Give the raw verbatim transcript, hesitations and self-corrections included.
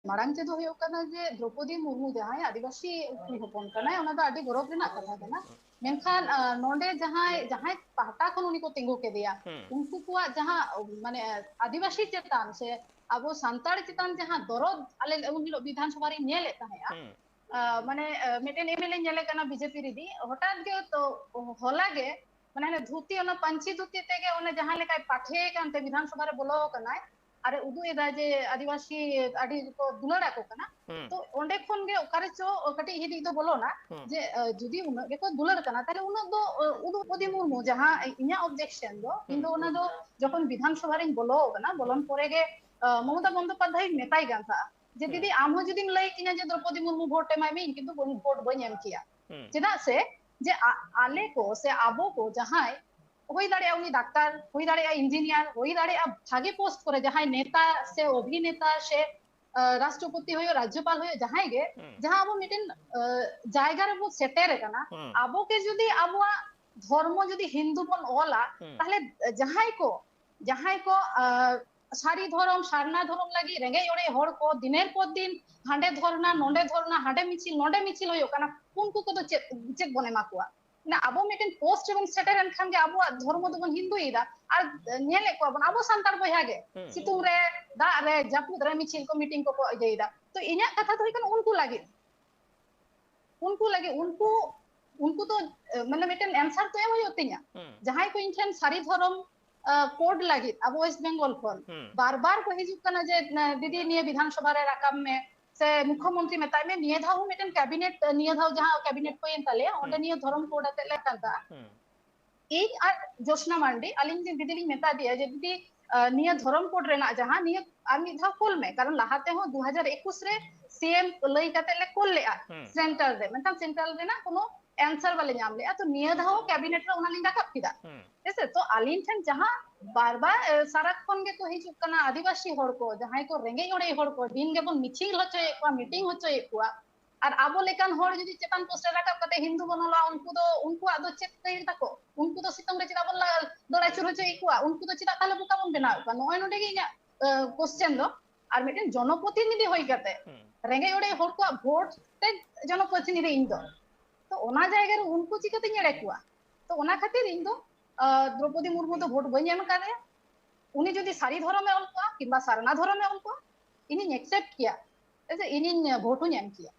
ᱢᱟᱲᱟᱝ ᱛᱮᱫᱚ ᱦᱩᱭᱩᱜ ᱠᱟᱱᱟ ᱡᱮ ᱫᱨᱚᱯᱚᱫᱤ ᱢᱩᱨᱢᱩ ᱡᱟᱦᱟᱸᱭ ᱟᱹᱫᱤᱵᱟᱹᱥᱤ ᱠᱩᱲᱤ ᱦᱚᱯᱚᱱ ᱠᱟᱱᱟᱭ, ᱚᱱᱟ ᱫᱚ ᱟᱹᱰᱤ ᱜᱚᱨᱚᱵᱽ ᱨᱮᱱᱟᱜ ᱠᱟᱛᱷᱟ ᱠᱟᱱᱟ᱾ ᱢᱮᱱᱠᱷᱟᱱ, ᱟᱸ, ᱱᱚᱰᱮ ᱡᱟᱦᱟᱸᱭ, ᱡᱟᱦᱟᱸᱭ ᱯᱟᱦᱴᱟ ᱠᱷᱚᱱ ᱩᱱᱤ ᱠᱚ ᱛᱤᱸᱜᱩ ᱠᱮᱫᱮᱭᱟ, ᱦᱩᱸ᱾ ᱩᱱᱠᱩ ᱠᱚᱣᱟᱜ ᱡᱟᱦᱟᱸ, ᱢᱟᱱᱮ, ᱟᱹᱫᱤᱵᱟᱹᱥᱤ ᱪᱮᱛᱟᱱ ᱥᱮ ᱟᱵᱚ ᱥᱟᱱᱛᱟᱲ ᱪᱮᱛᱟᱱ ᱡᱟᱦᱟᱸ ᱫᱚᱨᱚᱫ ᱟᱞᱮ ᱩᱱ ᱦᱤᱞᱳᱜ ᱵᱤᱫᱷᱟᱱ ᱥᱚᱵᱷᱟ ᱨᱤᱧ ᱧᱮᱞᱮᱫ ᱛᱟᱦᱮᱸᱜᱼᱟ, ᱦᱩᱸ᱾ ᱟᱸ, ᱢᱟᱱᱮ, ᱟᱸ, ᱢᱤᱫᱴᱮᱱ ᱮᱢ ᱮᱞ ᱮ ᱧᱮᱞᱮ ᱠᱟᱱᱟ ᱵᱤ ᱡᱮ ᱯᱤ ᱨᱮᱫᱤ, ᱦᱚᱴᱟᱛ ᱜᱮ ᱛᱚ ᱦᱚᱞᱟ ᱜᱮ, ᱢᱟᱱᱮ, ᱦᱟᱱᱮ ᱫᱷᱩᱛᱤ, ᱚᱱᱟ ᱯᱟᱹᱧᱪᱤ ᱫᱷᱩᱛᱤ ᱛᱮᱜᱮ ᱚᱱᱮ ᱡᱟᱦᱟᱸ ᱞᱮᱠᱟᱭ ᱯᱟᱴᱷᱮ ᱠᱟᱱᱛᱮ ᱵᱤᱫᱷᱟᱱ ᱥᱚᱵᱷᱟ ᱨᱮ ᱵᱚᱞᱚ ᱟᱠᱟᱱᱟᱭ, ᱟᱨᱮ ᱩᱫᱩᱜ ᱮᱫᱟ ᱡᱮ ᱟᱹᱫᱤᱵᱟᱹᱥᱤ ᱟᱹᱰᱤ ᱠᱚ ᱫᱩᱞᱟᱹᱲ ᱟᱠᱚ ᱠᱟᱱᱟ᱾ ᱦᱩᱸ᱾ ᱛᱚ ᱚᱸᱰᱮ ᱠᱷᱚᱱ ᱜᱮ ᱚᱠᱟᱨᱮ ᱪᱚ ᱠᱟᱹᱴᱤᱡ ᱦᱤᱫᱤᱡ ᱫᱚ ᱵᱚᱞᱚᱱᱟ ᱦᱩᱸ᱾ ᱡᱮ, ᱟᱸ, ᱡᱩᱫᱤ ᱩᱱᱟᱹᱜ ᱜᱮᱠᱚ ᱫᱩᱞᱟᱹᱲ ᱠᱟᱱᱟ, ᱛᱟᱦᱞᱮ ᱩᱱᱟᱹᱜ ᱫᱚ, ᱟᱸ, ᱩᱫᱩᱜ ᱫᱨᱚᱯᱚᱫᱤ ᱢᱩᱨᱢᱩ ᱡᱟᱦᱟᱸ ᱤᱧᱟᱹᱜ objection ᱫᱚ, ᱤᱧ ᱫᱚ ᱦᱩᱸ᱾ ᱚᱱᱟ ᱫᱚ ᱡᱚᱠᱷᱚᱱ ᱵᱤᱫᱷᱟᱱ ᱥᱚᱵᱷᱟ ᱨᱤᱧ ᱵᱚᱞᱚ ᱟᱠᱟᱱᱟ, ᱵᱚᱞᱚᱱ ᱦᱩᱸ᱾ ᱯᱚᱨᱮ ᱜᱮ, ᱟᱸ, ᱢᱚᱢᱚᱛᱟ ᱵᱚᱱᱫᱚᱯᱟᱫᱽᱫᱷᱟᱭ ᱢᱮᱛᱟᱭ ᱠᱟᱱ ᱛᱟᱦᱮᱸᱜᱼᱟ ᱡᱮ, ᱦᱩᱸ᱾ ᱫᱤᱫᱤ, ᱟᱢ ᱦᱚᱸ ᱡᱩᱫᱤᱢ ᱞᱟᱹᱭ ᱠᱤᱧᱟ ᱡᱮ ᱫᱨᱚᱯᱚᱫᱤ ᱢᱩᱨᱢᱩ ᱵᱷᱳᱴ ᱮᱢᱟᱭ ᱢᱮ, ᱤᱧ ᱠᱤᱱᱛᱩ ᱵᱟᱹᱧ, ᱵᱷᱳᱴ ᱵᱟᱹᱧ ᱮᱢ ᱠᱮᱭᱟ᱾ ᱦᱩᱸ᱾ ᱪᱮᱫᱟᱜ ᱥᱮ ᱡᱮ ᱟ-, ᱟᱞᱮ ᱠᱚ ᱥᱮ ᱟᱵᱚ ᱠᱚ ᱡᱟᱦᱟᱸᱭ, ᱦᱩᱭ ᱫᱟᱲᱮᱭᱟᱜᱼᱟ ᱩᱱᱤ ᱰᱟᱠᱛᱟᱨ, ᱦᱩᱭ ᱫᱟᱲᱮᱭᱟᱜᱼᱟ ᱤᱧᱡᱤᱱᱤᱭᱟᱨ, ᱦᱩᱭ ᱫᱟᱲᱮᱭᱟᱜᱼᱟ ᱵᱷᱟᱜᱮ post ᱠᱚᱨᱮ ᱡᱟᱦᱟᱸᱭ ᱱᱮᱛᱟ ᱥᱮ ᱚᱵᱷᱤᱱᱮᱛᱟ ᱥᱮ, ᱟᱸ, ᱨᱟᱥᱴᱨᱚᱯᱚᱛᱤ ᱦᱩᱭᱩᱜ, ᱨᱟᱡᱽᱡᱚᱯᱟᱞ ᱦᱩᱭᱩᱜ, ᱡᱟᱦᱟᱸᱭ ᱜᱮ, ᱦᱩᱸ᱾ ᱡᱟᱦᱟᱸ ᱟᱵᱚ ᱢᱤᱫᱴᱮᱱ, ᱟᱸ, ᱡᱟᱭᱜᱟ ᱨᱮᱵᱚ ᱥᱮᱴᱮᱨ ᱟᱠᱟᱱᱟ, ᱦᱩᱸ᱾ ᱟᱵᱚ ᱜᱮ ᱡᱩᱫᱤ ᱟᱵᱚᱣᱟᱜ ᱫᱷᱚᱨᱢᱚ ᱡᱩᱫᱤ ᱦᱤᱱᱫᱩ ᱵᱚᱱ ᱚᱞᱟ, ᱦᱩᱸ᱾ ᱛᱟᱦᱞᱮ ᱡᱟᱦᱟᱸᱭ ᱠᱚ, ᱡᱟᱦᱟᱸᱭ ᱠᱚ, ᱟᱸ, ᱥᱟᱹᱨᱤ ᱫᱷᱚᱨᱚᱢ, ᱥᱟᱨᱱᱟ ᱫᱷᱚᱨᱚᱢ ᱞᱟᱹᱜᱤᱫ ᱨᱮᱸᱜᱮᱡ ᱚᱨᱮᱡ ᱦᱚᱲ ᱠᱚ ᱫᱤᱱᱮᱨ ᱯᱚᱨ ᱫᱤᱱ ᱦᱟᱸᱰᱮ ᱫᱷᱚᱨᱱᱟ, ᱱᱚᱸᱰᱮ ᱫᱷᱚᱨᱱᱟ, ᱦᱟᱸᱰᱮ ᱢᱤᱪᱷᱤᱞ, ᱱᱚᱸᱰᱮ ᱢᱤᱪᱷᱤᱞ ᱦᱩᱭᱩᱜ ᱠᱟᱱᱟ, ᱩᱱᱠᱩ ᱠᱚᱫᱚ ᱪᱮᱫ, ᱪᱮᱫ ᱵᱚᱱ ᱮᱢᱟ ᱠᱚᱣᱟ? ᱢᱟᱱᱮ ᱟᱵᱚ ᱢᱤᱫᱴᱮᱱ post ᱨᱮᱵᱚᱱ ᱥᱮᱴᱮᱨ ᱮᱱ ᱠᱷᱟᱱ ᱜᱮ ᱟᱵᱚᱣᱟᱜ ᱫᱷᱚᱨᱢᱚ ᱫᱚᱵᱚᱱ ᱦᱤᱱᱫᱩᱭᱮᱫᱟ᱾ ᱟᱨ ᱧᱮᱞᱮᱫ ᱠᱚᱣᱟ ᱵᱚᱱ ᱟᱵᱚ ᱥᱟᱱᱛᱟᱲ ᱵᱚᱭᱦᱟ ᱜᱮ, ᱦᱩᱸ᱾ ᱥᱤᱛᱩᱝ ᱨᱮ, ᱫᱟᱜ ᱨᱮ, ᱡᱟᱹᱯᱩᱫ ᱨᱮ ᱢᱤᱪᱷᱤᱞ ᱠᱚ, meeting ᱠᱚᱠᱚ ᱤᱭᱟᱹᱭᱮᱫᱟ᱾ ᱛᱚ ᱤᱧᱟᱹᱜ ᱠᱟᱛᱷᱟ ᱫᱚ ᱦᱩᱭᱩᱜ ᱠᱟᱱᱟ ᱩᱱᱠᱩ ᱞᱟᱹᱜᱤᱫ, ᱩᱱᱠᱩ ᱞᱟᱹᱜᱤᱫ, ᱩᱱᱠᱩ, ᱩᱱᱠᱩ ᱫᱚ, ᱮ, ᱢᱟᱱᱮ ᱢᱤᱫᱴᱮᱱ answer ᱛᱚ ᱮᱢ ᱦᱩᱭᱩᱜ ᱛᱤᱧᱟ᱾ ᱦᱩᱸ᱾ ᱡᱟᱦᱟᱸᱭ ᱠᱚ ᱤᱧ ᱴᱷᱮᱱ ᱥᱟᱹᱨᱤ ᱫᱷᱚᱨᱚᱢ, ᱮ, code ᱞᱟᱹᱜᱤᱫ ᱟᱵᱚ West Bengal ᱠᱷᱚᱱ ᱦᱩᱸ᱾ ᱵᱟᱨ ᱵᱟᱨ ᱠᱚ ᱦᱤᱡᱩᱜ ᱠᱟᱱᱟ ᱡᱮ, ᱮ, ᱫᱤᱫᱤ ᱱᱤᱭᱟᱹ ᱵᱤᱫᱷᱟᱱ ᱥᱚᱵᱷᱟ ᱨᱮ ᱨᱟᱠᱟᱵ ᱢᱮ, ᱥᱮ ᱢᱩᱠᱷᱭᱚᱢᱚᱱᱛᱨᱤ ᱢᱮᱛᱟᱭ ᱢᱮ, ᱱᱤᱭᱟᱹ ᱫᱷᱟᱣ ᱦᱚᱸ ᱢᱤᱫᱴᱮᱱ cabinet, ᱱᱤᱭᱟᱹ ᱫᱷᱟᱣ ᱡᱟᱦᱟᱸ cabinet ᱦᱩᱭᱮᱱ ᱛᱟᱞᱮᱭᱟ, ᱚᱸᱰᱮ ᱦᱩᱸ᱾ ᱱᱤᱭᱟᱹ ᱫᱷᱚᱨᱚᱢ code ᱟᱛᱮ ᱞᱮ ᱨᱟᱠᱟᱵ ᱫᱟ᱾ ᱦᱩᱸ᱾ ᱤᱧ ᱟᱨ ᱡᱳᱥᱱᱟ ᱢᱟᱱᱰᱤ, ᱟᱹᱞᱤᱧ ᱡᱮ ᱫᱤᱫᱤ ᱞᱤᱧ ᱢᱮᱛᱟ ᱫᱮᱭᱟ ᱡᱮ, "ᱫᱤᱫᱤ, ᱟᱸ, ᱱᱤᱭᱟᱹ ᱫᱷᱚᱨᱚᱢ code ᱨᱮᱱᱟᱜ ᱡᱟᱦᱟᱸ, ᱱᱤᱭᱟᱹ ᱟᱨ ᱢᱤᱫ ᱫᱷᱟᱣ ᱠᱳᱞ ᱢᱮ, ᱠᱟᱨᱚᱱ ᱞᱟᱦᱟ ᱛᱮᱦᱚᱸ ᱫᱩ ᱦᱟᱡᱟᱨ ᱮᱠᱩᱥ ᱨᱮ ᱥᱤ ᱮᱢ ᱞᱟᱹᱭ ᱠᱟᱛᱮ ᱞᱮ ᱠᱳᱞ ᱞᱮᱜᱼᱟ ᱦᱩᱸ᱾ central ᱨᱮ, ᱢᱮᱱᱠᱷᱟᱱ central ᱨᱮᱱᱟᱜ ᱠᱳᱱᱳ answer ᱵᱟᱞᱮ ᱧᱟᱢ ᱞᱮᱜᱼᱟ, ᱛᱚ ᱱᱤᱭᱟᱹ ᱫᱷᱟᱣ ᱦᱚᱸ cabinet ᱨᱮ ᱚᱱᱟ ᱞᱤᱧ ᱨᱟᱠᱟᱵ ᱠᱮᱫᱟ᱾" ᱦᱩᱸ᱾ ᱦᱮᱸᱥᱮ? ᱛᱚ ᱟᱹᱞᱤᱧ ᱴᱷᱮᱱ ᱡᱟᱦᱟᱸ ᱵᱟᱨ ᱵᱟᱨ, ᱮ, ᱥᱟᱨᱟᱠᱷᱚᱱ ᱜᱮᱠᱚ ᱦᱤᱡᱩᱜ ᱠᱟᱱᱟ ᱟᱹᱫᱤᱵᱟᱹᱥᱤ ᱦᱚᱲ ᱠᱚ, ᱡᱟᱦᱟᱸᱭ ᱠᱚ ᱨᱮᱸᱜᱮᱡ ᱚᱨᱮᱡ ᱦᱚᱲ ᱠᱚ, ᱫᱤᱱ ᱜᱮᱵᱚᱱ ᱢᱤᱪᱷᱤᱞ ᱦᱚᱪᱚᱭᱮᱫ ᱠᱚᱣᱟ, meeting ᱦᱚᱪᱚᱭᱮᱫ ᱠᱚᱣᱟ, ᱟᱨ ᱟᱵᱚ ᱞᱮᱠᱟᱱ ᱦᱚᱲ ᱡᱩᱫᱤ ᱪᱮᱛᱟᱱ post ᱨᱮ ᱨᱟᱠᱟᱵ ᱠᱟᱛᱮ ᱦᱤᱱᱫᱩ ᱵᱚᱱ ᱚᱞᱟ, ᱩᱱᱠᱩ ᱫᱚ, ᱩᱱᱠᱩᱣᱟᱜ ᱫᱚ ᱪᱮᱫ ᱛᱟᱠᱚ? ᱩᱱᱠᱩ ᱫᱚ ᱥᱤᱛᱩᱝ ᱨᱮ ᱪᱮᱫᱟᱜ ᱵᱚᱱ ᱞᱟ-, ᱫᱟᱹᱲ ᱟᱹᱪᱩᱨ ᱦᱚᱪᱚᱭᱮᱫ ᱠᱚᱣᱟ? ᱩᱱᱠᱩ ᱫᱚ ᱪᱮᱫᱟᱜ ᱛᱟᱦᱞᱮ ᱵᱚᱠᱟ ᱵᱚᱱ ᱵᱮᱱᱟᱣᱮᱫ ᱠᱚᱣᱟ? ᱱᱚᱜᱼᱚᱭ ᱱᱚᱰᱮ ᱜᱮ ᱤᱧᱟᱹᱜ, ᱮ, question ᱫᱚ᱾ ᱟᱨ ᱢᱤᱫᱴᱮᱱ ᱡᱚᱱᱚᱯᱨᱚᱛᱤᱱᱤᱫᱷᱤ ᱦᱩᱭ ᱠᱟᱛᱮ ᱨᱮᱸᱜᱮᱡ ᱚᱨᱮᱡ ᱦᱚᱲ ᱠᱚᱣᱟᱜ ᱵᱷᱳᱴ ᱛᱮ ᱡᱚᱱᱚᱯᱨᱚᱛᱤᱱᱤᱫᱷᱤ ᱤᱧ ᱫᱚ᱾ ᱛᱚ ᱚᱱᱟ ᱡᱟᱭᱜᱟ ᱨᱮ ᱩᱱᱠᱩ ᱪᱤᱠᱟᱹᱛᱤᱧ ᱮᱲᱮ ᱠᱚᱣᱟ? ᱛᱚ ᱚᱱᱟ ᱠᱷᱟᱹᱛᱤᱨ ᱤᱧ ᱫᱚ ᱫᱨᱚᱯᱚᱫᱤ ᱢᱩᱨᱢᱩ ᱫᱚ ᱵᱷᱳᱴ ᱵᱟᱹᱧ ᱮᱢ ᱠᱟᱫᱮᱭᱟ᱾ ᱩᱱᱤ ᱡᱩᱫᱤ ᱥᱟᱹᱨᱤ ᱫᱷᱚᱨᱚᱢᱮ ᱚᱞ ᱠᱚᱣᱟ ᱠᱤᱝᱵᱟ ᱥᱟᱨᱱᱟ ᱫᱷᱚᱨᱚᱢᱮ ᱚᱞ ᱠᱚᱣᱟ, ᱤᱧᱤᱧ ᱮᱠᱥᱮᱯᱴ ᱠᱮᱭᱟ, ᱤᱧᱤᱧ ᱵᱷᱳᱴ ᱦᱚᱧ ᱮᱢ ᱠᱮᱭᱟ᱾